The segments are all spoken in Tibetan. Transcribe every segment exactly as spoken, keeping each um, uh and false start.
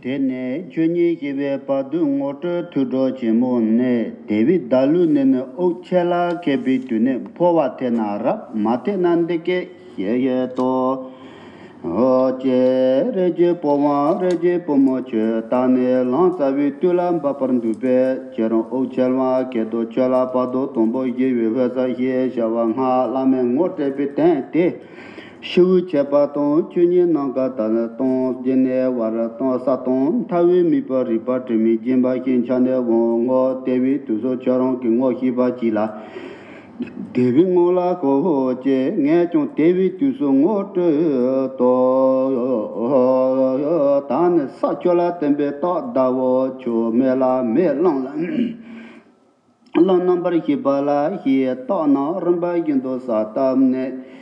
དེ་ནས་ཆོས་ཉིད་ཞི་བའི་བར་དོའི་ངོ་སྤྲོད་ཐོས་གྲོལ་ཆེན་མོ་ནས། དེ་བས་བརྡ་ལུས་ནི་ནི་དབུགས་ཆད་ལ་མཁས་པའི་དུས་ནས། འཕོ་བ་ཐལ་ན་རབ་མ་ཐལ་ན་འདི་སྐད་ཞེས་བཤད་དོ། ཨོ་ཀྱེ། རིགས་ཀྱི་བུའམ་རིགས་ཀྱི་བུ་མོ་ཁྱོད། ད་ནི་ལམ་རྩ་བའི་དུས་ལ་འབབ་པར་འདུག་པས། ཁྱེད་རང་དབུགས་ཆད་པ་སྐད་དུ་ཆོད་ལ། བར་དོ་དང་པོ་ཞི་བའི་འོད་གསལ་ཞེས་བྱ་བ་སྔགས་བླ་མེད་ངོ་སྤྲད་པའི་དོན་དེ། ཤི་བོའི་ཆད་པ་དང་ཆོས་ཉིད་ནམ་མཁའ་དང་སྟོང་། སྐྱེ་གནས་བར་དང་ས་དང་མཐའ་དབུས་མེད་པར་རིག་པ་དྲི་མེད་སྦྱིན་པ་ཞེས་ཆ་ནས་དབང་ངོ་། དེ་བས་དུས་སུ་ཁྱོད་རང་གིས་ངོ་ཤེས་པར་གྱིས་ལ། དེ་བས་སྔོན་ལ་ཤོག་ཅིག་ངས་ཀྱང་དེ་བས་དུས་སུ་ངོ་སྤྲོད་དོ། ད་ནི་ས་ཁྱོད་ལ་བསྟན་པའི་རྟགས་བརྡ་བོ། ཁྱོད་མེ་ལ་མེ་རླུང་ལ། བློ་རྣམ་པར་ཤེས་པ་ལ་ཤེས་རྟོགས་རྣམས་རིམ་པ་བཞིན་དུ་གསལ་བཏབ་ནས།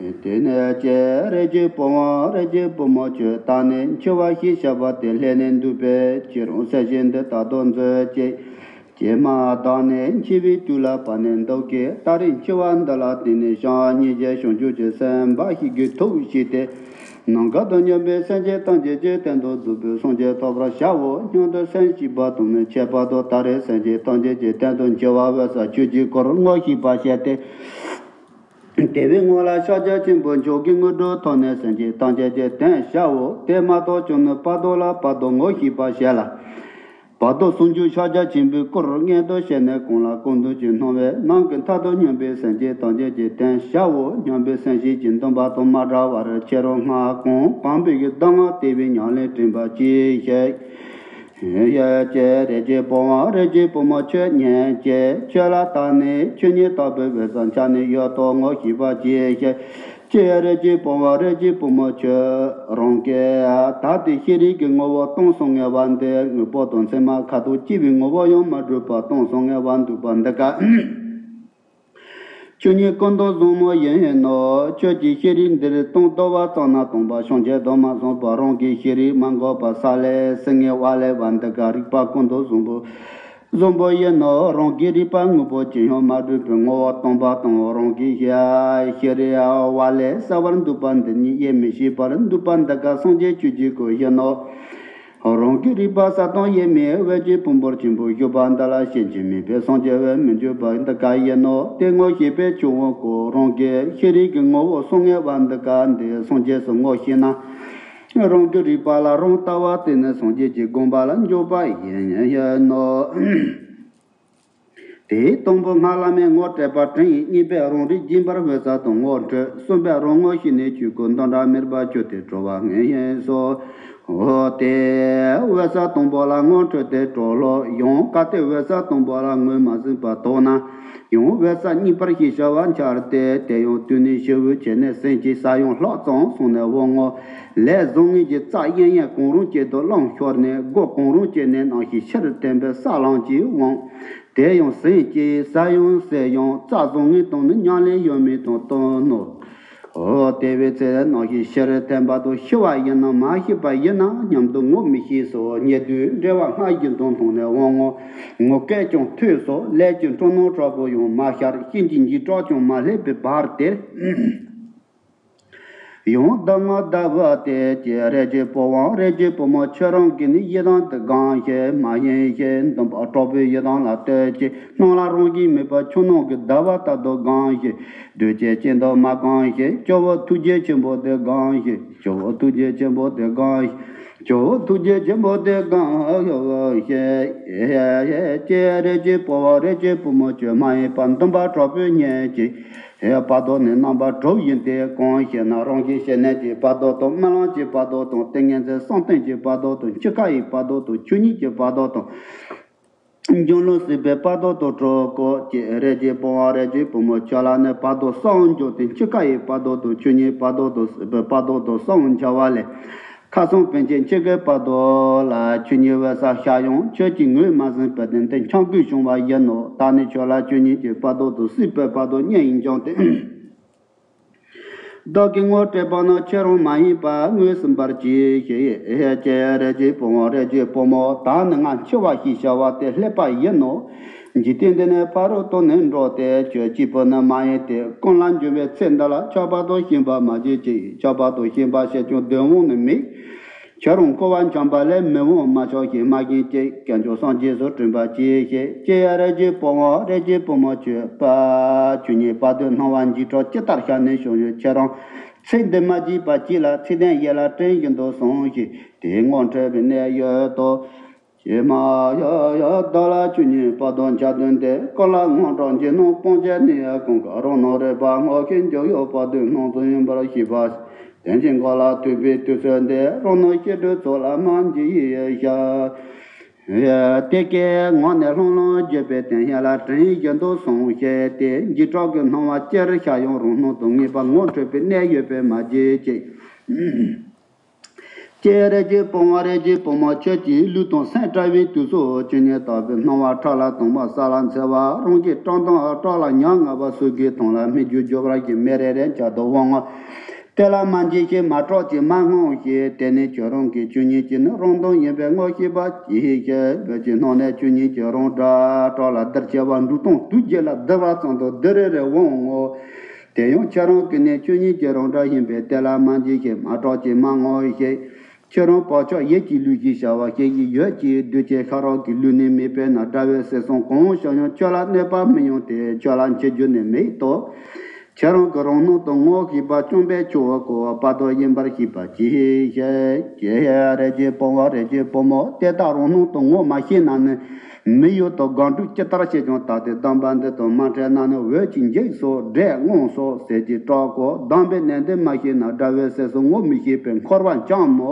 དེ་ནས་ཀྱེ་རིགས་ཀྱི་བུའམ་རིགས་ཀྱི་བུ་མོ་ཁྱོད། ད་ནི་འཆི་བ་ཞེས་བྱ་བ་དེ་སླད་ནས་འདུག་པས། ཁྱེད་རང་སེམས་ཅན་འདི་ད་དུང་མཛོད་ཅིག་ཀྱེ་མ། བདག་ནི་འཆི་བའི་དུས་ལ་བབ་ནས་འདུག་གས། ད་རེས་འཆི་བ་འདི་ལ་བརྟེན་ནས་ཀྱང་སྙིང་རྗེ་བྱང་ཆུབ་ཀྱི་སེམས་འབའ་ཞིག་གིས་ཐུགས་བསྐྱེད་དེ། ནམ་མཁའ་དང་མཉམ་པའི་སེམས་ཅན་ཐམས་ཅད་ཀྱི་སྟེང་དུ་རྫོགས་པའི་སངས་རྒྱས་ཐོབ་པར་བྱའོ་སྙམ་དུ་སེམས་བསྐྱེད་པ་དང་ནི། ཁྱད་པར་དུ་ད་རེས་སེམས་ཅན་ཐམས་ཅད་ཀྱི་སྟེང་དུ་འཆི་བ་འོད་གསལ་ཆོས་ཀྱི་སྐུར་ངོ་ཤེས་པར་བྱས་ཏེ། དེ་བས་སྔོན་ལ་ཕྱག་རྒྱ་ཆེན་པོ་མཆོག་གི་དངོས་གྲུབ་ཐོབ་ནས་སེམས་ཅན་ཐམས་ཅད་ཀྱི་དོན་བྱའོ། དེ་མ་གཏོགས་ཀྱང་ནི་བར་དོ་ལ་བར་དོ་ངོ་ཤེས་པར་བྱས་ལ། བར་དོ་ཟུང་འཇུག་ཕྱག་རྒྱ་ཆེན་པོའི་སྐུར་མངོན་དུ་བྱས་ནས། གང་ལ་གང་འདུལ་གྱི་སྣང་བས་ནམ་མཁའི་མཐའ་དང་མཉམ་པའི་སེམས་ཅན་ཐམས་ཅད་ཀྱི་དོན་བྱའོ་སྙམ་པའི་སེམས་བསྐྱེད་ཀྱི་འདུན་པ་དང་མ་བྲལ་བར་ཁྱེད་རང་སྔར་གང་གང་བའི་གདམས་ངག་དེ་བས་ཉམས་ལེན་དྲན་པར་གྱིས་ཤིག་ཀྱེ་རིགས་ཀྱི་བུའམ་རིགས་ཀྱི་བུ་མོ་ཁྱོད་ཉོན་ཅིག་ཁྱོད་ལ་ད་ནི་ཆོས་ཉིད་རྟོགས་པའི་འོད་གསལ་འཆར་ནས་ཡོད་དོ་ངོ་ཤེས་པར་གྱིས་ཤིག་ཀྱེ་རིགས་ཀྱི་བུའམ་རིགས་ཀྱི་བུ་མོ་ཁྱོད། རང་གིས་ད་ལྟའི་ཤེས་རིག་གི་ངོ་བོ་སྟོང་སང་ངེ་བ་འདི། དངོས་པོ་དང་མཚན་མ་ཁ་དོག་སྐྱེ་བའི་ངོ་བོ་ཡང་མ་གྲུབ་པར་སྟོང་སང་ངེ་བ་འདུག་པ་འདི་ཀ་ཆོས་ཉིད་ཀུན་ཏུ་བཟང་མོ་ཡིན་ནོ། ཁྱོད་ཀྱི་ཤེས་རིག་འདིར་སྟོང་དོ་བ་ཙམ་ན་སྟོང་པ་བྱང་ཆུབ་དུ་མ་སོང་བར་རང་གི་ཤེས་རིག་མ་འགགས་པར་ས་ལེ་སེ་ངེ་བ་ལེ་བ་འདི་ཀ་རིག་པ་ཀུན་ཏུ་བཟང་པོ། བཟང་པོ་ཡིན་ནོ། རང་གི་རིག་པ་དངོས་པོ་ཅི་ཡང་མ་གྲུབ་པའི་ངོ་བོ་སྟོང་པ་དང་། རང་གི་ཤེས་རིག་བ་ལས་གསལ་བར་འདུག་པ་འདི་གཉིས་དབྱེར་མི་ཕྱེད་པར་འདུག་པ་འདི་ཀ་སངས་རྒྱས་ཆོས་ཀྱི་སྐུ་ཡིན་ནོ། རང་གི་རིག་པ་གསལ་སྟོང་དབྱེར་མེད་འོད་ཀྱི་ཕུང་པོར་ཆེན་པོ་བཞུགས་པ་འདི་ལ་ཞེན་ཅིང་མེད་པའི་སངས་རྒྱས་འོད་མི་འགྱུར་བ་འདི་ཀ་ཡིན་ནོ། དེ་ངོ་ཤེས་པའི་ཆོས་དབང་པོ་རང་གི་ཤེས་རིག་གི་ངོ་བོ་སང་ངེ་བ་འདི་ཀ་འདི་སངས་རྒྱས་སུ་ངོ་ཤེས་ན། རང་གི་རིག་པ་ལ་རང་ལྟ་བ་དེ་ནི་སངས་རྒྱས་ཀྱི་དགོངས་པ་ལ་འཇུག་པ་ཡིན་ནོ། དེའི་དང་པོ་སྔགས་བླ་མེད་ངོ་སྤྲད་པ་དྲན་ཡིན། གཉིས་པས་རང་རིག་སྦྱིན་པར་འོད་གསལ་དང་ངོ་འཕྲོད། གསུམ་པས་རང་ངོ་ཤེས་ནས་ཆོས་སྐུ་འདི་འདྲ་མེད་པར་ཆོས་དེ་གྲོལ་བ་ངེས་ཤེས་སོ། འོ་དེ་འོད་གསལ་དང་པོ་ལ་ངོ་འཕྲོད་དེ་གྲོལ་ལོ། ཡང་གལ་ཏེ་འོད་གསལ་དང་པོ་ལ་ངོས་མ་ཟིན་པར་རྟོགས་ན། ཡང་འོད་གསལ་གཉིས་པར་ཤེས་བྱ་བ་འཆར་ཏེ། དེ་ཡང་དུས་ནས་ཤི་བོའི་ཆད་ནས་སེམས་ཀྱི་ས་ཡོམ་ལྷག་ཙམ་སོང་ནས་དབང་ངོ་། ལས་བཟང་ངན་གྱི་རྩ་གཡེང་ཡང་གང་རུང་གཅིག་ཏུ་བླངས་ཤོར་ནས། སྒོ་གང་རུང་གཅིག་ནས་སྣང་ཤས་ཕྱིར་འཐེན་པའི་ས་ལམ་གྱི་དབང་། དེ་ཡང་སེམས་ཀྱི་ས་ཡོམ་སེམས་ཡོམ་རྩ་བཟང་ངན་དང་ནི་ཉམས་ལེན་ཡོད་མེད་དང་སྟོན་ནོ། འོ་དེ་བས་ཚེ་སྣང་ཤས་ཕྱིར་འཐེན་པ་དང་ཤི་བ་ཡིན་ནམ་མ་ཤི་བ་ཡིན་ནམ་སྙམ་དུ་ངོ་མི་ཤེས་སོ། ཉེ་དུས་འབྲེལ་བ་སྔར་བཞིན་དུ་མཐོང་ནས་དབང་ངོ་། ངུ་སྐད་ཀྱང་ཐོས་སོ། ལས་ཀྱི་འཁྲུལ་སྣང་དྲག་པོ་ཡང་མ་ཤར། སྐྱེ་འཆིའི་འཇིགས་སྐྲག་ཀྱང་མ་སླེབས་པའི་བར་དེར། ཡང་གདམས་ངག་བརྡ་བ་སྟེ། ཀྱེ་རིགས་ཀྱི་བུའམ་རིགས་ཀྱི་བུ་མོ་ཁྱོད་རང་གིས་ནི་ཡི་དམ་དེ་སྒོམ་ཤིག་མ་ཡེངས་ཤིག་འདུན་པ་དྲག་པོས་ཡི་དམ་ལ་བསྟོད་ཅིག་སྣང་ལ་རང་བཞིན་མེད་པ་ཆོས་སྣང་གི་བརྡ་བ་ལྟར་དུ་སྒོམ་ཤིག་བདུད་ཀྱི་སྤྱན་དུ་མ་སྒོམ་ཤིག་སྐྱེ་བོ་ཐུགས་རྗེ་ཆེན་པོ་དེ་སྒོམ་ཤིག་སྐྱེ་བོ་ཐུགས་རྗེ་ཆེན་པོ་དེ་སྒོམ་ཤིག་སྐྱེ་བོ་ཐུགས་རྗེ་ཆེན་པོ་དེ་སྒོམ་ཤིག་ཀྱེ་རིགས་ཀྱི་བུའམ་རིགས་ཀྱི་བུ་མོ་ཁྱོད་མ་ཡེངས་པར་འདུན་པ་དྲག་པོས་ཉོན་ཅིག་བར་དོ་ནི་རྣམ་པ་དྲུག་ཡིན་ཏེ། གང་ཞེ་ན། རང་གི་ཤེས་ནས་ཀྱི་བར་དོ་དང་། རྨི་ལམ་གྱི་བར་དོ་དང་། ཏིང་ངེ་འཛིན་བསམ་གཏན་གྱི་བར་དོ་དང་། འཆི་ཁ་ཡི་བར་དོ་དང་། ཆོས་ཉིད་ཀྱི་བར་དོ་དང་། འབྱུང་ལམ་སྲིད་པའི་བར་དོ་དང་དྲུག་གོ། ཀྱེ་རིགས་ཀྱི་བུའམ་རིགས་ཀྱི་བུ་མོ་ཁྱོད་ལ་ནི་བར་དོ་གསུམ་འབྱུང་སྟེ། འཆི་ཁ་ཡི་བར་དོ་དང་། ཆོས་ཉིད་བར་དོ་དང་། སྲིད་པའི་བར་དོ་དང་གསུམ་འཆར་བ་ལས། ཁ་སང་པཎ་ཆེན་འཆི་ཁའི་བར་དོ་ལ་ཆོས་ཉིད་འོད་གསལ་ཤར་ཡང་ཁྱོད་ཀྱིས་ངོས་མ་ཟིན་པར་དེ་འདི་འཆར་དགོས་བྱུང་བ་ཡིན་ནོ། ད་ནི་ཁྱོད་ལ་ཆོས་ཉིད་ཀྱི་བར་དོ་དང་སྲིད་པའི་བར་དོ་གཉིས་ཡིན་ཀྱང་སྟེ། བདག་གིས་ངོ་སྤྲད་པ་ན་ཁྱེད་རང་མ་ཡེངས་པར་ངོས་ཟིན་པར་གྱིས་ཤིག་ཀྱེ་རིགས་ཀྱི་བུའམ་རིགས་ཀྱི་བུ་མོ། ད་ནི་ང་འཆི་བ་ཞེས་བྱ་བ་དེ་སླེབས་པ་ཡིན་ནོ། འཇིག་རྟེན་འདི་ནས་ཕ་རོལ་ཏུ་ནི་འགྲོ་སྟེ། ཁྱོད་གཅིག་པུ་ནི་མ་ཡིན་ཏེ། ཀུན་ལ་འབྱུང་བའི་ཚེ་འདི་ལ་ཆགས་པ་དང་ཞེན་པ་མ་བྱེད་ཅིག་ཆགས་པ་དང་ཞེན་པ་བྱས་ཀྱང་དོན་དབང་ནི་མེད། ཁྱོད་རང་འཁོར་བ་འཁྱམས་པ་ལས་མི་འོང་མ་ཆོག་གི། མ་རྒན་གཅིག་དཀོན་མཆོག་སངས་རྒྱས་སུ་དྲན་པ་གྱིས་ཤིག་ཅེས་ཡ། རིགས་ཀྱི་བུ་མོ་རིགས་ཀྱི་བུ་མོ་ཁྱོད་པ། ཁྱོད་ཉིད་དཔལ་དུས་སྣང་བ་འཇིགས་སྐྲག་ཇི་ལྟར་ཤར་ནས་བྱུང་ཡོད། ཁྱེད་རང་ཚེ་འདི་མ་སྐྱེས་པ་གཅིག་ལ་ཚེ་དོན་ཡིད་ལ་དྲན་བཞིན་དུ་སོང་ཞིག་དེའི་ངོ་འཕྲོད་པའི་གནས་ཡོད་དོ། ཀྱེ་མ་ཡ་ཡ་བདག་ལ་ཁྱོད་ཉིད་བར་དོ་འཆར་དོན་དེ། ཀུན་ལ་དངངས་སྐྲག་འཇིགས་སྣང་སྤོང་བྱེད་ནི། ཀུན་དགའ་རང་སྣང་རིག་པ་ངོ་ཤེས་འཇུག་ཡོད། བར་དོའི་སྣང་ཚུལ་ཡིན་པར་ཤེས་པ། དེ་བཞིན་གང་ལ་ཐུག་པའི་དུས་ཚོད་འདི། རང་སྣང་ཤེས་སྒྲིབ་ཚོགས་ལ་མ་འཇིགས་ཡིས་ཤ། དེ་སྐད་ངག་ནས་ལྷུང་ལྷུང་བརྗོད་པའི་དོན་ཡིད་ལ་དྲན་བཞིན་དུ་སོང་ཞིག་དེ་འཇིགས་སྐྲག་གི་སྣང་བ་ཅི་རིགས་ཤར་ཡང་རང་སྣང་དུ་ངེས་པ་ངོ་འཕྲོད་པའི་གནས་ཡོད་པས་མ་བརྗེད་ཅིག་ཀྱེ་རིགས་ཀྱི་བུ་མོ་རིགས་ཀྱི་བུ་མོ་ཁྱོད་ཀྱི་ལུས་དང་སེམས་བྲལ་བའི་དུས་སུ་ཁྱོད་ཉིད་དག་པའི་སྣང་བ་ཁྲ་ལ་དྭངས་པ་ས་ལ་འཚེར་བ། རང་གི་བཀྲག་མདངས་སྐྲག་ལ་ཉམ་ང་བ་སོགས་ཀྱི་དོན་ལ་སྨིག་རྒྱུ་རྒྱུ་བར་གྱི་མེ་རེ་རེ་འཆར་དུ་འོང་ངོ་། དེ་ལ་མ་འཇིགས་ཤིག་མ་སྐྲག་ཅིག་མ་དངངས་ཤིག་དེ་ནི་ཁྱོད་རང་གིས་ཁྱོད་ཉིད་ཀྱི་ནི་རང་དོན་ཡིན་པའི་ངོ་ཤེས་པ་གྱིས་ཤིག་བོད་ཀྱི་སྣང་གནས་ཁྱོད་ཉིད་ཀྱི་རང་སྒྲ་སྐྲག་ལ་རྡུལ་ཆེ་བ་འབྲུག་སྟོང་དུས་བརྒྱད་ལ་རྡུལ་བ་ཙམ་དུ་རྡུལ་རེ་རེ་འོང་ངོ་། དེ་ཡང་ཁྱེད་རང་གི་ནི་ཆོས་ཉིད་ཀྱི་རང་སྒྲ་ཡིན་པས་དེ་ལ་མ་འཇིགས་ཤིག་མ་སྐྲག་ཅིག་མ་དངངས་ཤིག་ཁྱེད་རང་བག་ཆགས་ཡིད་ཀྱི་ལུས་ཞེས་བྱ་བ་ཞིག་ཡོད་ཀྱི། གདོས་བཅས་ཤ་རོགས་ཀྱི་ལུས་ནི་མེད་པས་ན། དགྲ་བོའི་སྲིད་གསུམ་གང་བྱུང་ཡང་ཁྱོད་ལ་གནོད་པ་མི་ཡོང་སྟེ། ཁྱོད་ལ་འཆི་རྒྱུ་ནི་མེད་དོ། ཁྱེད་རང་གི་རང་སྣང་དུ་ངོ་ཤེས་པ་བཅོམ་པས་ཆོག་གོ། བར་དོ་ཡིན་པར་ཤེས་པ་གྱིས་ཤིག་ཀྱེ་རིགས་ཀྱི་བུ་མོ་རིགས་ཀྱི་བུ་མོ་དེ་ལྟར་རང་སྣང་དུ་ངོ་མ་ཤེས་ན་ནི། མི་ཡུལ་དུ་སྒང་དྲུག་ཇི་ལྟར་བྱས་ཀྱང་ད་ལྟའི་སྡོམ་པ་འདི་དང་མ་འཕྲད་ན་ནི། འོད་ཀྱིས་འཇིགས་སོ། སྒྲས་དངངས་སོ། ཟེར་གྱིས་སྐྲག་གོ། སྡོམ་པའི་གནད་འདི་མ་ཤེས་ན། དགྲ་བོའི་སྲིད་གསུམ་ངོ་མི་ཤེས་པས་འཁོར་བ་འཁྱམ་མོ།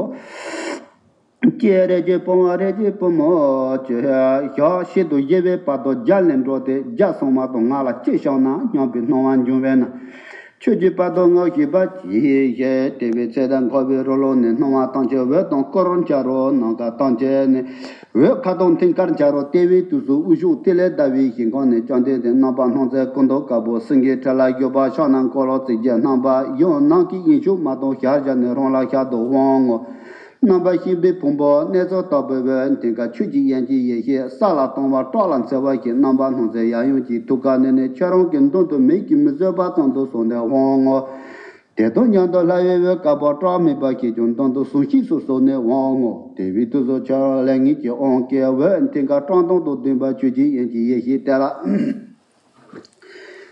ཀྱེ་རིགས་ཀྱི་བུ་མོ་རིགས་ཀྱི་བུ་མོ་ཁྱོད་ཞག་ཕྱེད་དང་བཞི་པའི་བར་དུ་བརྒྱ་ལས་འགྲོ་སྟེ། བརྒྱ་སོང་བ་དང་ང་ལ་ཅི་བྱུང་ན་སྙམ་པའི་སྣང་བ་འབྱུང་བས་ན། ཆོས་ཀྱི་བར་དོ་ངོ་ཤེས་པ་གྱིས་ཤིག་དེ་བས་ཚེ་དང་འཁོར་བའི་རོ་ལངས་ནས། སྣང་བ་ཐམས་ཅད་འོད་དང་སྐུར་འཆར་རོ། ནམ་མཁའ་ཐམས་ཅད་ནི་འོད་ཁ་དོག་མཐིང་དཀར་འཆར་རོ། དེ་བའི་དུས་སུ་དབུ་ཕྱུག་ཐིག་ལེ་ཟླ་བའི་ཞིང་ཁམས་ནས། བཅོམ་ལྡན་འདས་རྣམ་པར་སྣང་མཛད་སྐུ་མདོག་དཀར་པོ། སེང་གེའི་ཁྲི་ལ་བཞུགས་པ་ཕྱག་ན་འཁོར་ལོ་རྩིབས་བརྒྱད་བསྣམས་པ། ཡང་ནམ་མཁའི་དབྱིངས་ཕྱུག་མ་དང་ཞལ་བཞག་ནས་རང་ལ་ཤར་དུ་འོང་ངོ་། རྣམ་པར་ཤེས་པའི་ཕུང་པོ་གནས་ཚུལ་རྟོགས་པའི་འོད་མཐིང་ག་ཆོས་ཀྱི་དབྱིངས་ཀྱི་ཡེ་ཤེས། ས་ལ་དྭངས་པ་སྐྲག་ལ་འཚེར་བ་ཞིག་རྣམ་པར་སྣང་མཛད་ཡབ་ཡུམ་གྱི་ཐུགས་ཀ་ནས་ནི། ཁྱོད་རང་གི་མདུན་དུ་མིག་གིས་མི་བཟོད་པ་ཙམ་དུ་སོང་ནས་འོང་ངོ་། དེ་དང་མཉམ་དུ་ལྷ་བའི་འོད་དཀར་པོ་བཀྲག་མེད་པ་ཞིག་ཀྱང་མདུན་དུ་ཟུངས་ཤིག་སུ་སོང་ནས་འོང་ངོ་། དེ་བའི་དུས་སུ་ཁྱོད་ལས་ངེས་ཀྱི་དབང་གིས་འོད་མཐིང་ག་བཀྲག་མདངས་དང་ལྡན་པ་ཆོས་ཀྱི་དབྱིངས་ཀྱི་ཡེ་ཤེས་དེ་ལ།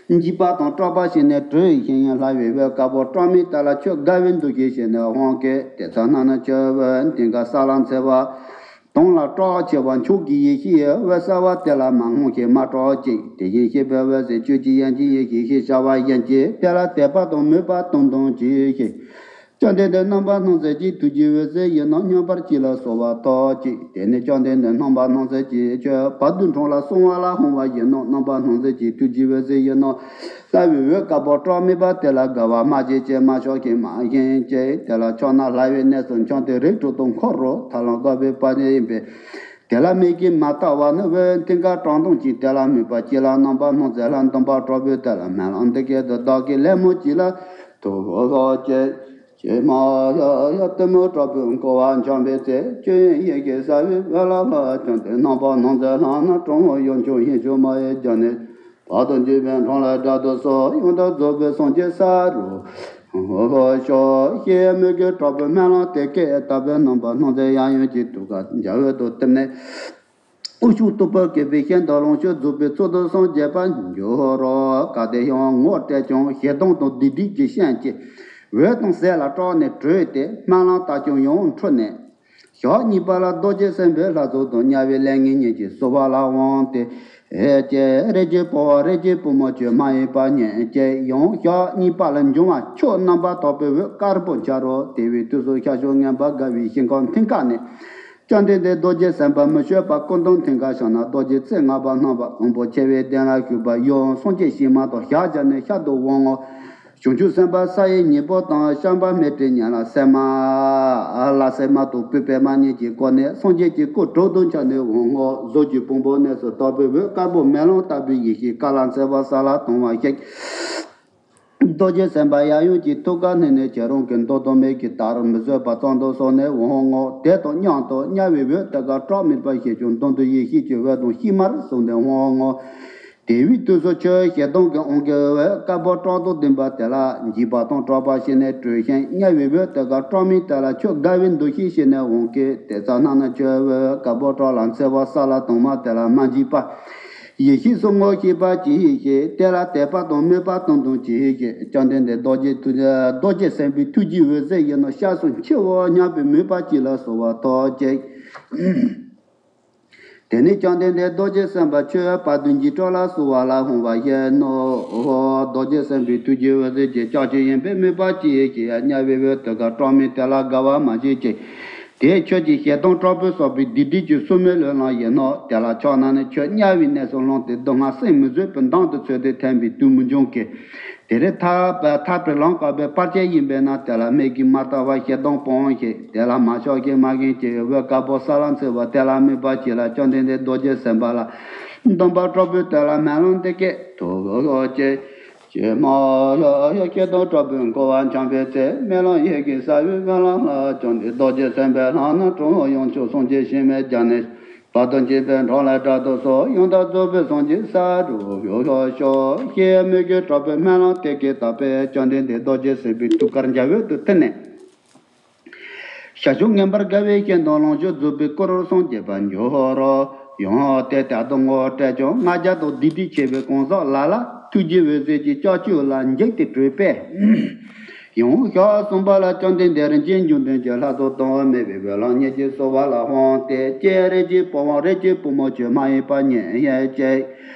འཇིགས་པ་དང་སྐྲག་པ་ཞིག་ནི་གྲོལ་ཞིང་ཡང་ལྷ་བའི་འོད་དཀར་པོ་བཀྲག་མེད་དེ་ལ་ཁྱོད་དགའ་བའི་འདུ་ཤེས་བྱས་ནས་འོང་གི། དེ་ཚ་ན་ནི་ཁྱོད་འོད་མཐིང་ག་ས་ལ་འཚེར་བ། དྭངས་ལ་སྐྲག་ཆེ་བ་མཆོག་གི་ཡེ་ཤེས་འོད་གསལ་བ་དེ་ལ་མ་དངངས་ཤིག་མ་སྐྲག་ཅིག་དེ་བཞིན་གཤེགས་པའི་འོད་ཟེར་ཆོས་ཀྱི་དབྱིངས་ཀྱི་ཡེ་ཤེས་ཞེས་བྱ་བ་ཡིན་གྱི། དེ་ལ་དད་པ་དང་མོས་པ་དང་ལྡན་གྱིས་ཤིག་བཅོམ་ལྡན་འདས་རྣམ་པར་སྣང་མཛད་ཀྱི་ཐུགས་རྗེའི་འོད་ཟེར་ཡིན་ནོ། མཉམ་པར་གྱིས་ལ་གསོལ་བ་ཐོབ་ཅིག་དེ་ནས་བཅོམ་ལྡན་འདས་རྣམ་པར་སྣང་མཛད་ཀྱིས་ཁྱོད་བར་དོའི་འཕྲང་ལ་སོང་བ་ལ་དབང་བ་ཡིན་ནོ། རྣམ་པར་སྣང་མཛད་ཀྱི་ཐུགས་རྗེའི་འོད་ཟེར་ཡིན་ནོ། ལྷ་བའི་འོད་དཀར་པོ་བཀྲག་མེད་པ་དེ་ལ་དགའ་བ་མ་བྱེད་ཅིག་མ་ཆགས་ཤིག་མ་ཞེན་ཅིག་དེ་ལ་ཆགས་ན་ལྷ་བའི་གནས་སུ་འཁྱམས་ཏེ་རིགས་དྲུག་ཏུ་འཁོར་རོ། ཐར་ལམ་འགག་པའི་དཔལ་ཡིན་པས། དེ་ལ་མིག་གིས་མ་བལྟ་བ་ནི། འོད་མཐིང་ག་བཀྲག་མདངས་ཀྱིས་དེ་ལ་དམིགས་པ་གྱིས་ལ། རྣམ་པར་སྣང་མཛད་ལྷ་འདོམ་པ་དྲག་པོས་དེ་ལ་སྨོན་ལམ་འདི་སྐད་དུ་བདག་གིས་ལད་མོ་གྱིས་ལ་ཐུགས་ཀྱི་ཀྱེ་མ་ཡ་ཡ་གཏི་མུག་དྲག་པོས་འཁོར་བར་འཁྱམས་པའི་ཚེ། སྤྱོད་ཡུལ་ཡིད་ཀྱི་ས་བོན་འོད་ལ་ལྷག་ཀྱང་སྟེ། རྣམ་པར་སྣང་མཛད་ལྷ་ནི་དྲང་བོ་གཡོ་འཁྱུག་ཡེ་ཤེས་མ་ཡི་རྒྱ་ནི། བར་དུ་འཇིགས་པའི་འཕྲང་ལས་བསྒྲལ་དུ་གསོལ། ཡང་དག་རྫོགས་པའི་སངས་རྒྱས་ས་རུ་ཤོག་ཞེས་མོས་གུས་དྲག་པོས་སྨོན་ལམ་དེ་སྐད་བཏབ་པས། རྣམ་པར་སྣང་མཛད་ཡབ་ཡུམ་གྱི་ཐུགས་ཀ་འཇའ་འོད་དུ་གཏིབས་ནས། དབུ་ཕྱུག་སྟུག་པོ་བཀོད་པའི་ཤིན་ཏུ་ལོངས་སྤྱོད་རྫོགས་པའི་ཚུལ་དུ་སངས་རྒྱས་པར་འགྱུར་རོ། སྐབས་དེར་ཡང་ངོ་སྤྲད་ཀྱང་ཞེ་སྡང་དང་སྡིག་སྒྲིབ་ཀྱི་ཤན་གྱིས་འོད་དང་ཟེར་ལ་སྐྲག་ནས་བྲོས་ཏེ། སྨོན་ལམ་བཏབ་ཀྱང་ཡང་འཁྲུལ་ནས། ཞག་གཉིས་པ་ལ་རྡོ་རྗེ་སེམས་དཔའི་ལྷ་ཚོགས་དང་དམྱལ་བའི་ལས་ངན་ཉིད་ཀྱིས་གསོལ་བ་ལ་འོངས་ཏེ། ཨེ་ཀྱེ་རིགས་ཀྱི་བུ་རིགས་ཀྱི་བུ་མོ་ཁྱོད་མ་ཡེངས་པར་ཉོན་ཅིག་ཡང་ཞག་གཉིས་པ་ལ་འབྱུང་བ་མཆོག་རྣམ་པར་དག་པའི་འོད་དཀར་པོ་འཆར་རོ། དེ་བའི་དུས་སུ་ཤར་ཕྱོགས་མངོན་པར་དགའ་བའི་ཞིང་ཁམས་མཐིང་ཁ་ནས། བཅོམ་ལྡན་འདས་རྡོ་རྗེ་སེམས་དཔའ་མི་བསྐྱོད་པ་སྐུ་མདོག་མཐིང་ཁ་ཤར་ན། རྡོ་རྗེ་རྩེ་ལྔ་པ་རྣམ་པ་དབང་པོ་ཆེ་བའི་གདན་ལ་བཞུགས་པ་ཡང་སངས་རྒྱས་ཕྱི་མ་དང་ཞལ་བཞག་ནས་ཤར་དུ་འོང་ངོ་། བྱང་ཆུབ་སེམས་དཔའ་ས་ཡི་སྙིང་པོ་དང་། བྱམས་པ་སྨེ་སྤྲེལ་གཉིས་ལ་སྲན་མ། ལ་སྲན་མ་དང་སྤོས་པད་མ་གཉིས་ཀྱིས་བསྐོར་ནས། སངས་རྒྱས་ཀྱི་སྐུ་དྲུག་ཏུ་འཆར་ནས་འོང་ངོ་། གཟུགས་ཀྱི་ཕུང་པོ་གནས་སུ་དག་པའི་འོད་དཀར་པོ་མེ་ལོང་ལྟ་བུའི་ཡེ་ཤེས་སྐར་ལ་འཚེར་བ་ས་ལ་དྭངས་པ་ཞིག་རྡོ་རྗེ་སེམས་དཔའ་ཡབ་ཡུམ་གྱི་ཐུགས་ཀ་སྣེ་ནས་ཁྱེད་རང་གི་མདུན་དུ་མིག་གིས་བལྟར་མི་བཟོད་པ་ཙམ་དུ་སོང་ནས་འོང་ངོ་། དེ་དང་མཉམ་དུ་དམྱལ་བའི་འོད་དེ་ཀ་བཀྲག་མེད་པ་ཞིག་ཀྱང་མདུན་དུ་ཡེ་ཤེས་ཀྱི་འོད་དང་ཤིང་མར་བཟུང་ནས་འོང་ངོ་། དེ་བས་དུས་སུ་ཁྱོད་ཞལ་གདོང་གི་དབང་གི་འོད། དཀར་པོ་བཀྲག་མདངས་ལྡན་པ་དེ་ལ་འཇིགས་པ་དང་སྐྲག་པ་ཞིག་ནས་བྲོས་ཤིང་དམྱལ་བའི་འོད་དེ་ག་བཀྲག་མིན་དེ་ལ་ཁྱོད་དགའ་བའི་འདུ་ཤེས་ཞིག་ནས་དབང་གི། དེ་ཙམ་སྣང་ན་ཁྱོད་འོད་དཀར་པོ་བཀྲག་ལ་འཚེར་བ་ས་ལ་དྭངས་མ་དེ་ལ་མ་འཇིགས་པ། ཡེ་ཤེས་སུ་ངོ་ཤེས་པ་ཅིག་ཞིག་དེ་ལ་དད་པ་དང་མོས་པ་དང་དུ་ཅིག་ཞིག་བཅོམ་ལྡན་འདས་རྡོ་རྗེ་ཐུགས་རྗེ་རྡོ་རྗེ་སེམས་དཔའི་ཐུགས་རྗེའི་འོད་ཟེར་ཡིན་ནོ། སྐྱབས་སུ་མཆིའོ་སྙམ་པའི་མོས་པ་ཅིག་ལ་གསོལ་བ་ཐོབ་ཅིག་དེ་ནས་བཅོམ་ལྡན་འདས་རྡོ་རྗེ་སེམས་དཔའ་ཁྱོད་བར་དོའི་འཇིགས་སྐྲག་ལ་གསོལ་བ་ལ་འོང་བ་ཡིན་ནོ། རྡོ་རྗེ་སེམས་དཔའི་ཐུགས་རྗེའི་འོད་ཟེར་གྱིས་སྐྱབས་སུ་ཡིན་པས་མོས་པ་ཅིག་ཞིག་དམྱལ་བའི་འོད་དེ་ག་བཀྲག་མིན་དེ་ལ་དགའ་བ་མ་བྱེད་ཅིག་དེས་ཁྱོད་ཀྱི་ཞལ་གདོང་བཀྲག་པོས་གསོལ་བའི་སྡིག་སྒྲིབ་ཀྱི་སྲོག་མེད་ལུས་ལ་ཡིན་ནོ། དེ་ལ་ཕྱག་ན་ནི་ཁྱོད་དམྱལ་བའི་གནས་སུ་ལྷུང་སྟེ་སྡུག་བསྔལ་སེམས་མི་བཟོད་པའི་མདངས་དུ་ཚོར་ཏེ་ཐོན་པའི་དུས་མི་འབྱུང་གི། དེ་རེས་ཐར་པ་ཐར་པའི་ལམ་བཀག་པའི་བར་ཆད་ཡིན་པས་ན། དེ་ལ་མིག་གིས་མ་བལྟ་བར་ཞལ་གདོང་སྤང་ཞིག་དེ་ལ་མ་ཆགས་ཤིང་མ་བཞེངས་ཤིག་འོད་དཀར་པོ་ས་ལ་འཚེར་བ་དེ་ལ་མོས་པ་ཅིག་ལ་བཅོམ་ལྡན་འདས་རྡོ་རྗེ་སེམས་དཔའ་ལ། འདོན་པ་བཀྲག་པོས་དེ་ལ་སྨོན་ལམ་འདི་སྐད་དུ་ཞུ་ཅིག་ཀྱེ་མ་ཧོ་ཧོ། ཞལ་གདོང་བཀྲག་པོས་འཁོར་བ་འཁྱམས་པའི་ཚེ། སྨོན་ལམ་ཡི་གེ་གསལ་བའི་སྨོན་ལམ་ལ། བཅོམ་ལྡན་རྡོ་རྗེ་སེམས་དཔའི་ལྷ་ནི་གྲོལ་ཡང་ཆོག་སངས་རྒྱས་ཞིང་མི་རྒྱ་ནི། བར་དོ་འཇིགས་པའི་འཕྲང་ལས་བསྒྲལ་དུ་གསོལ། ཡང་དག་རྫོགས་པའི་སངས་རྒྱས་ས་རུ་ཞུགས་ཤོག་ཞེས་མོས་གུས་དྲག་པོས་སྨོན་ལམ་དེ་སྐད་བཏབ་པས། བཅོམ་ལྡན་འདས་རྡོ་རྗེ་སེམས་དཔའི་ཐུགས་ཀར་འཇའ་འོད་དུ་ཐིམ་ནས། ཞལ་བཞུགས་མངོན་པར་དགའ་བའི་ཞལ་གདོང་ལོངས་སྤྱོད་རྫོགས་པའི་སྐུ་རུ་སངས་རྒྱས་པར་འགྱུར་རོ། ཡང་དེ་ལྟར་སྡུག་བསྔལ་བྲལ་ཀྱང་ང་རྒྱལ་དང་སྡིག་སྒྲིབ་ཆེ་བའི་གང་ཟག་ལ་ལ་ཐུགས་རྗེའི་འོད་ཟེར་གྱིས་ལྕགས་ཀྱུ་ལ་འཇིགས་ཏེ་བྲོས་པས། ཡང་ཞག་གསུམ་པ་ལ་བཅོམ་ལྡན་འདས་རིན་ཆེན་འབྱུང་ལྡན་གྱི་ལྷ་ཚོགས་དང་མི་ཕམ་པའི་ལྷ་ཉིད་ཀྱིས་གསོལ་བ་ལ་དབང་སྟེ། ཀྱེ་རིགས་ཀྱི་བུའམ་རིགས་ཀྱི་བུ་མོ་ཁྱོད་མ་ཡེངས་པར་ཉོན་ཅིག་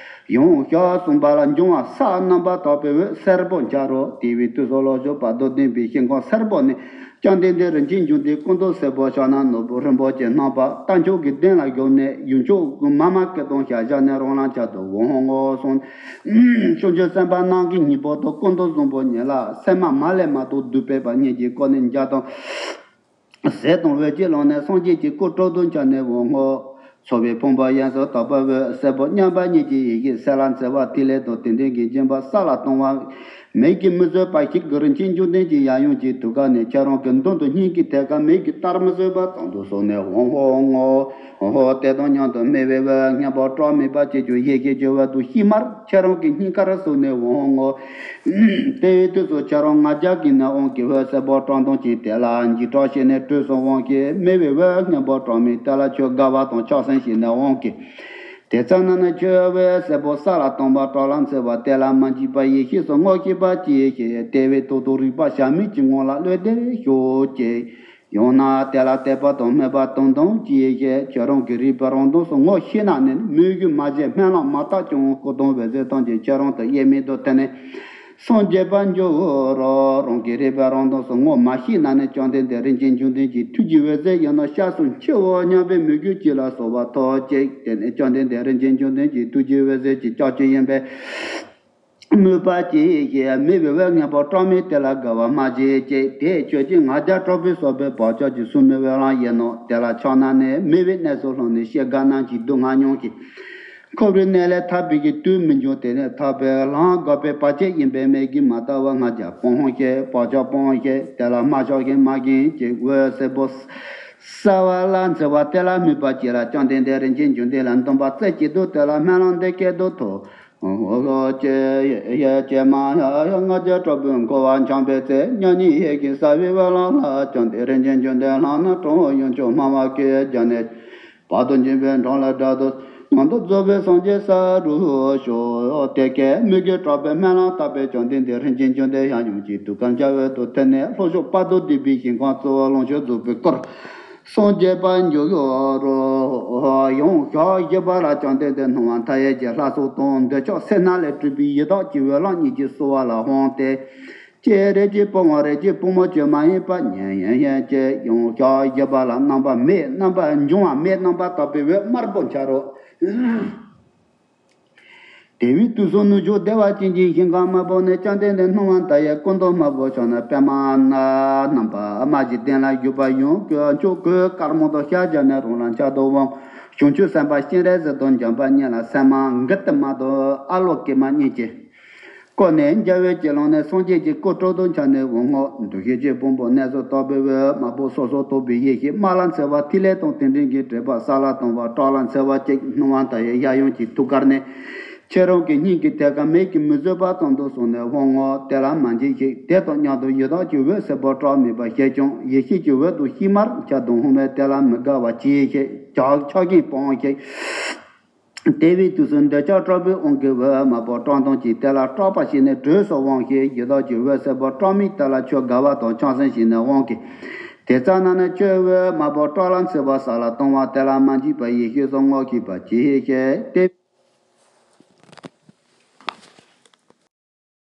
ཡང་ཞག་གསུམ་པ་ལ་འབྱུང་བ་ས་རྣམ་པར་དག་པའི་འོད་སེར་པོ་འཆར་རོ། དེ་བས་དུས་སུ་ལོངས་སྤྱོད་བར་དོ་ལྡན་པའི་ཤིང་ཁམས་སེར་པོ་ནས། བཅོམ་ལྡན་འདས་རིན་ཆེན་འབྱུང་ལྡན་སྐུ་མདོག་སེར་པོ་ཕྱག་ན་ནོར་བུ་རིན་པོ་ཆེ་བསྣམས་པ་རྟ་མཆོག་གི་གདན་ལ་བཞུགས་ནས་ཡུམ་མཆོག་གི་མ་མ་སྐད་དང་ཞལ་བཞག་ནས་རང་ལམ་གཅིག་ཏུ་འོང་ངོ་གསུངས། བྱང་ཆུབ་སེམས་དཔའ་རྣམས་ཀྱི་སྙིང་པོ་དང་སྐུ་མདོག་བཟང་པོ་ཉིད་ལ་སེམས་མ་མ་ལས་མ་གཏོགས་འདུས་པའི་བ་སྙིང་རྗེ་ཀུན་ནས་འཇའ་དང་ཟེར་དང་འོད་ཀྱིས་བླངས་ནས་སངས་རྒྱས་ཀྱི་སྐུ་བཀྲག་མདངས་འཆར་ནས་འོང་ངོ་། ཚོར་བའི་ཕུང་པོ་ཡོངས་སུ་དག་པའི་འོད་སེར་པོ་མཉམ་པ་ཉིད་ཀྱི་ཡེ་ཤེས་ས་ལ་འཚེར་བ་ཐིག་ལེ་དང་དེ་འདྲའི་གི་སྦྱིན་པ་ས་ལ་གཏོང་བ། མིག་གིས་མི་བཟོད་པ་ཞིག་གིས་རིན་ཆེན་འབྱུང་ལྡན་གྱི་ཡབ་ཡུམ་གྱི་ཐུགས་ཀ་ནས་ཁྱེད་རང་གི་མདུན་དུ་སྙིང་གི་ཐད་ཀར་མིག་གིས་བལྟར་མི་བཟོད་པ་ཙམ་དུ་སོང་ནས་འོང་ངོ་། འོ་དེ་དང་མཉམ་དུ་མི་ཕམ་པའི་མངོན་པར་བཀྲག་མིན་པ་ཅིག་ཀྱང་ཡེ་ཤེས་ཀྱི་འོད་དུ་ཤིང་དམར་ཁྱེད་རང་གི་སྙིང་གར་ཟུག་ནས་འོང་ངོ་། དེའི་དུས་སུ་ཁྱེད་རང་ང་རྒྱལ་གྱི་ནས་འོང་གི་འོད་སེར་པོ་བཀྲག་མདངས་ཅན་དེ་ལ་འཇིགས་སྐྲག་བྱས་ནས་བྲོས་སུ་འོང་ཞིང་མི་ཕམ་པའི་མངོན་པར་བཀྲག་མིན་དེ་ལ་ཁྱོད་དགའ་བ་དང་ཕྱག་འཚལ་ཞིང་ནས་འོང་ཞིང་། དེ་ཙམ་ན་ནི་ཁྱོད་འོད་སེར་པོ་ས་ལ་དྭངས་པ་བཀྲག་ལ་འཚེར་བ་དེ་ལ་མ་འཇིགས་པ་ཡེ་ཤེས་སུ་ངོ་ཤེས་པ་ཅིག་ཞིག་དེ་བས་ཐོག་ཏུ་རིག་པ་ཞལ་མིག་གི་ངང་ལ་གློད་དེ་ཞོག་ཅིག་ཡང་ན་དེ་ལ་དད་པ་དང་མོས་པ་དང་དུ་ཅིག་ཞིག་ཁྱོད་རང་གི་རིག་པའི་རང་མདངས་སུ་ངོ་ཤེས་ན་ནི་མོས་གུས་མ་བྱས་སྨོན་ལམ་མ་བཏབ་ཀྱང་སྐུ་གདུང་འོད་ཟེར་ཐམས་ཅད་ཁྱོད་རང་དུ་དབྱེར་མེད་དུ་ཐིམ་ནས། སངས་རྒྱས་པར་འགྱུར་རོ། རང་གི་རིག་པའི་རང་མདངས་སུ་ངོ་མ་ཤེས་ན་ནི་བཅོམ་ལྡན་འདས་རིན་ཆེན་འབྱུང་ལྡན་གྱི་ཐུགས་ཀྱི་འོད་ཟེར་ཡིན་ནོ། སྐྱབས་སུ་མཆིའོ་སྙམ་པའི་མོས་གུས་ཅིག་ལ་གསོལ་བ་ཐོབ་ཅིག་དེ་ནས་བཅོམ་ལྡན་འདས་རིན་ཆེན་འབྱུང་ལྡན་གྱི་ཐུགས་ཀྱི་འོད་ཟེར་གྱིས་སྐྱབས་སུ་ཡིན་པས་མོས་པ་ཅིག་ཞེས་མི་ཕམ་པའི་མངོན་པར་བཀྲག་མིན་དེ་ལ་དགའ་བ་མ་བྱེད་ཅིག་དེས་ཁྱོད་ཀྱི་ང་རྒྱལ་དྲག་པོས་གསོལ་བའི་བག་ཆགས་ཀྱི་སྲོག་མེད་འོད་ལམ་ཡིན་ནོ། དེ་ལ་ཕྱག་ན་ནི་མི་ཕམ་པའི་གནས་སུ་ལྷུང་ནས་ཤེལ་དཀར་རྣམས་ཀྱི་སྡུག་བསྔལ་མྱོང་ཞིང་། འཁོར་བའི་གནས་ལས་ཐར་བའི་གི་དུས་མི་འབྱུང་། དེ་ནས་ཐར་པའི་ལམ་འགགས་པའི་བར་ཆད་ཡིན་པས་མིག་གིས་མ་བལྟ་བར་ང་རྒྱལ་སྤང་ཞིང་བག་ཆགས་སྤང་ཞིང་དེ་ལ་མ་ཆགས་ཤིང་མ་བཞེངས་ཤིང་འོད་སེར་པོ་ས་ལ་འཚེར་བ་དེ་ལ་མོས་པ་ཅིག་ལ་བཅོམ་ལྡན་འདས་རིན་ཆེན་འབྱུང་ལྡན་ལ་འདོན་པ་རྩེ་གཅིག་ཏུ་དེ་ལ་སྨོན་ལམ་འདི་སྐད་དུ་ཐོས། ཀྱེ་མ་ཧོ་ང་རྒྱལ་དྲག་པོས་འཁོར་བ་འཁྱམས་པའི་ཚེ། མྱ་ངན་ཡི་གེ་གསལ་བའི་འོད་ལམ་ལ། བཅོམ་ལྡན་རིན་ཆེན་འབྱུང་ལྡན་ལྷ་ནི་གྲོལ་ཡང་ཆོག་སྨྲ་བ་སྐད་རྒྱག་ནས། བར་དོ་འཇིགས་པའི་འཕྲང་ལས་བསྒྲལ་དུ། ཡང་དག་རྫོགས་པའི་སངས་རྒྱས་ས་རུ་ཞུགས། དེ་སྐད་མོས་གུས་དྲག་པོས་སྨོན་ལམ་བཏབ་པས། བཅོམ་ལྡན་འདས་རིན་ཆེན་འབྱུང་ལྡན་ཡབ་ཡུམ་གྱི་ཐུགས་ཀར་འཇའ་འོད་དུ་ཐིམ་ནས་ལྷོ་ཕྱོགས་བར་དོ་སྡུད་པའི་ཞིང་ཁམས་གཙོ་བོ་ལོངས་སྤྱོད་རྫོགས་པའི་སྐུར་སངས་རྒྱས་པར་འགྱུར་རོ། ཡང་ཞག་བཞི་པ་ལ་བཅོམ་ལྡན་འདས་སྣང་བ་མཐའ་ཡས་ཀྱི་ལྷ་ཚོགས་དང་འདོད་ཆགས་སེར་སྣ་ལས་གྲུབ་པའི་ཡི་དྭགས་ཀྱི་འོད་ལམ་གཉིས་ཀྱིས་གསོལ་བ་ལ་དབང་སྟེ། ཀྱེ་རིགས་ཀྱི་བུའམ་རིགས་ཀྱི་བུ་མོ་ཁྱོད་མ་ཡེངས་པར་ཉོན་ཅིག་ཡང་ཞག་བཞི་པ་ལ་རྣམ་པ་མེ་རྣམ་པར་འབྱུང་བ་མེ་རྣམ་པར་དག་པའི་འོད་དམར་པོ་འཆར་རོ། དེ་བས་དུས་གསུམ་ནུབ་ཕྱོགས་བདེ་བ་ཅན་གྱི་ཞིང་ཁམས་དམར་པོ་ནས་བཅོམ་ལྡན་འདས་སྣང་བ་མཐའ་ཡས་སྐུ་མདོག་དམར་པོ་ཕྱག་ན་པདྨ་བསྣམས་པ་དམར་གྱི་གདན་ལ་བཞུགས་པ་ཡང་དཀོན་མཆོག་གོས་དཀར་མོ་དང་ཞལ་བཞག་ནས་རང་ལམ་གཅིག་ཏུ་འོང་། བྱང་ཆུབ་སེམས་དཔའ་སྤྱན་རས་གཟིགས་དང་འཇམ་དཔལ་གཉིས་ལ་སེམས་མ་གི་ཏི་མ་དང་ཨ་ལོ་ཀེ་མ་གཉིས་ཀྱིས། བསྐོར་ནས་འཇའ་འོད་ཀྱིས་བླངས་ནས་སངས་རྒྱས་ཀྱི་སྐུ་སྤྲོ་བསྡུ་འཆར་ནས་འོང་ངོ་། འདུ་ཤེས་ཀྱི་ཕུང་པོ་གནས་སུ་དག་པའི་འོད་དམར་པོ་སོ་སོར་རྟོག་པའི་ཡེ་ཤེས་དམར་ལ་འཚེར་བ་ཐིག་ལེ་དང་དེ་འདྲའི་གི་དྲེག་པ་ས་ལ་དྭངས་པ་བཀྲག་ལ་འཚེར་བ་གཅིག་སྣང་བ་མཐའ་ཡས་ཡབ་ཡུམ་གྱི་ཐུགས་ཀར་ནས། ཁྱེད་རང་གི་སྙིང་གི་དེ་ཀ་མིག་གིས་མི་བཟོད་པ་ཙམ་དུ་སོང་ནས་དབང་ངོ་དེ་ལ་མ་འཇིགས་ཤིག་དེ་དང་མཉམ་དུ་ཡི་དྭགས་ཀྱི་འོད་སེར་པོ་བཀྲག་མེད་པ་ཞིག་ཀྱང་ཡེ་ཤེས་ཀྱི་འོད་དུ་ཤིང་མར་ཆ་དང་ཧུ་མས་དེ་ལ་མི་དགའ་བ་ཅི་ཞིག་ཆགས་ཆགས་ཀྱིན་སྤོང་ཞིག་དེ་བའི་དུས་སུ་འདོད་ཆགས་བཀྲག་པའི་དབང་གིས་འོད་དམར་པོ་བཀྲག་མདངས་ཀྱིས་དེ་ལ་སྐྲག་པ་ཞིག་ནས་དྲོད་སོགས་དབང་ཞིང་ཡི་དྭགས་ཀྱི་འོད་སེར་པོ་བཀྲག་མིག་དེ་ལ་ཁྱོད་དགའ་བ་དང་ཆང་སེམས་ཞིག་ནས་དབང་གིས། དེ་ཙམ་ན་ནི་ཁྱོད་འོད་དམར་པོ་བཀྲག་ལ་འཚིག་པ་ས་ལ་ལྟུང་བ་དེ་ལ་མ་འཇིགས་པ་ཡེ་ཤེས་སུ་ངོ་ཤེས་པ་ཅི་ཞིག་དེ།